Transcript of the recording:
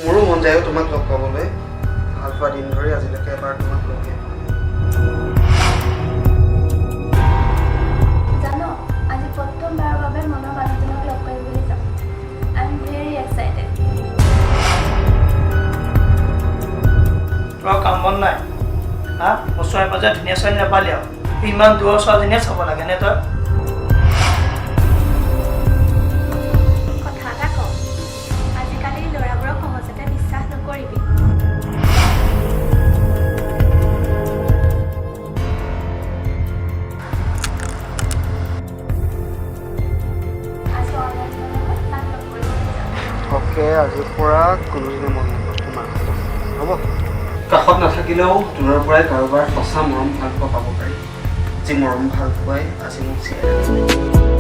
মোৰো মন যায় তোমাক লগ পাবলৈ। ভাল পোৱা দিন ধৰি আজিলৈকে এবাৰ তোমাক লগেই পোৱা নাই। জান, আজি প্ৰথমবাৰৰ বাবে মনৰ মানুহজনক লগ কৰিবলৈ যাম। I am very excited. তোৰ কাম বন নাই? হা, ওচৰে পাজৰে ধুনীয়া ছোৱালী নাপালি আৰু ইমান দূৰৰ ছোৱালীজনীয়ে চাব লাগে নে তই? কথা এটা কওঁ, আজিকালি ল'ৰাবোৰক সহজতে বিশ্বাস নকৰিবি। আজি অনলাইনৰ লগত তাক লগ কৰিবলৈ যাম। অ'কে, আজিৰ পৰা কোনোদিনে মন নকৰোঁ তোমাৰ হ'ব। কাষত নাথাকিলেও দূৰৰ পৰাই কাৰোবাৰ সঁচা মৰম ভাল পোৱা পাব পাৰি, যি মৰম ভাল পোৱাই আজি মোক জীয়াই ৰাখিছে।